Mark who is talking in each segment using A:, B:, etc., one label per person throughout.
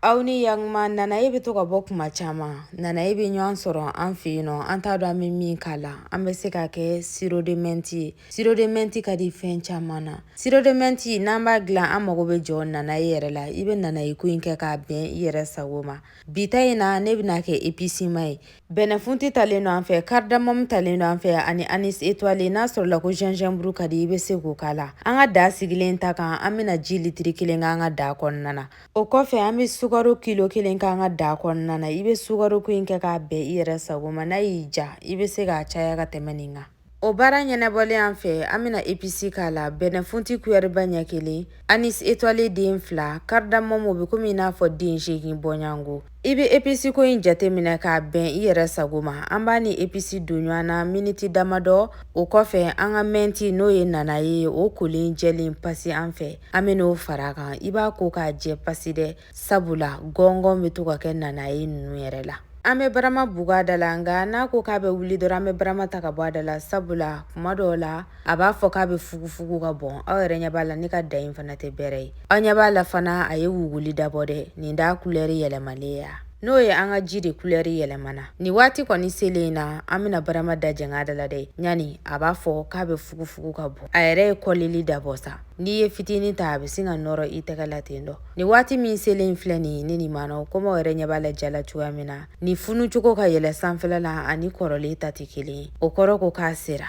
A: Aw ni yakuma. Nanaye bɛ to ka bɔ kuma caman. Nanaye bɛ ɲɔgɔn sɔrɔ an fɛ yen nɔ, an t'a dɔn an bɛ min k'a la. An bɛ se k'a kɛ sirop de menthe ye. Sirop de menthe ka di fɛn caman na. Sirop de menthe, n'an b'a dilan, an mago bɛ jɔ nanaye yɛrɛ la. I bɛ nanaye ko in kɛ k'a bɛn i yɛrɛ sago ma. Bi ta in na, ne bɛna kɛ épicé-ma ye. Bɛnɛfunti talen don an fɛ, cardamome talen don an fɛ, ani anis étoilé. N'a sɔrɔla ko gingembre ka di, i bɛ se k'o k'a la. An ka daa sigilen ta kan, an bɛna ji litiri 1 k'an ka daa kɔnɔna na. O kɔfɛ, an bɛ sukaro kilo 1 k'an ka daa kɔnɔna na. I bɛ sukaro ko in kɛ k'a bɛn i yɛrɛ sago ma. N'a y'i ja, i bɛ se k'a caya ka tɛmɛ nin kan. O baara ɲɛnabɔlen an fɛ, an bɛna épice k'a la. Bɛnɛfunti kuyɛriba ɲɛ 1, anis étoilé den 2, cardamome, o bɛ komi i n'a fɔ den 8 bɔɲɔgɔnko. I bɛ épice ko in jateminɛ k'a bɛn i yɛrɛ sago ma. An b'a ni épice don ɲɔgɔn na miniti damadɔ. O kɔfɛ, an ka menthe, n'o ye nanaye ye, o kolen jɛlen pasi an fɛ, an bɛn'o fara a kan. I b'a ko k'a jɛ pasi dɛ, sabula gɔngɔn bɛ to ka kɛ nanaye ninnu yɛrɛ la. An bɛ barama bugu a da la, nka n'a ko k'a bɛ wuli dɔrɔn, an bɛ barama ta ka bɔ a da la, sabula kuma dɔw la a b'a fɔ k'a bɛ fugufugu ka bɔn. Aw yɛrɛ ɲɛ b'a la, ne ka da in fana tɛ bɛrɛ ye. Aw ɲɛ b'a la fana, a ye wuguli dabɔ dɛ. Nin d'a kulɛri yɛlɛmalen ya, n'o ye an ka ji de kulɛri yɛlɛmana. Nin waati kɔni selen na, an bɛna barama da jɛngɛ a da la dɛ, ɲani a b'a fɔ k'a bɛ fugufugu ka bɔn. A yɛrɛ ye kɔlili dabɔ sa. N'i ye fitinin ta, a bɛ sin ka nɔrɔ i tɛgɛ la ten dɔ. Nin waati min selen filɛ nin ye, ne ni maanaw, komi aw yɛrɛ ɲɛ b'a la ja la cogoya min na, nin funu cogo ka yɛlɛ sanfɛla la ani kɔrɔlen ta tɛ kelen ye. O kɔrɔ ko k'a sera.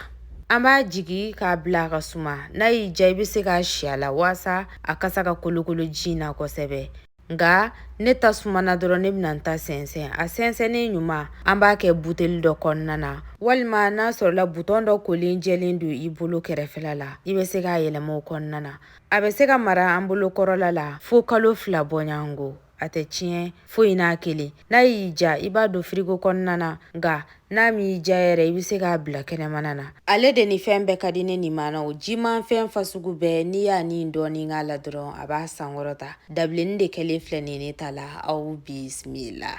A: An b'a jigi k'a bila a ka suma. N'a y'i diya, i bɛ se k'a si a la waasa a kasa ka kolokolo ji in na kosɛbɛ. Nka ne ta sumana dɔrɔn, ne bɛna n ta sɛnsɛn. A sɛnsɛnnen ɲuman, an b'a kɛ buteli dɔ kɔnɔna na, walima n'a sɔrɔla butɔn dɔ kolen jɛlen don i bolo kɛrɛfɛla la, i bɛ se k'a yɛlɛma o kɔnɔna na. A bɛ se ka mara an bolo kɔrɔla la fo kalo 2 bɔɲɔgɔnko, a tɛ tiɲɛ foyi n'a kelen. N'a y'i diya, i b'a don firigo kɔnɔna na, nka n'a m'i diya yɛrɛ, i bɛ se k'a bila kɛnɛmana na. Ale de ni fɛn bɛɛ ka di ne ni maanaw. Jimanfɛn fasugu bɛɛ, n'i y'a ni dɔɔni k'a la dɔrɔn, a b'a sankɔrɔta. Dabilenni de kɛlen filɛ nin ne ta la. Aw bisimila.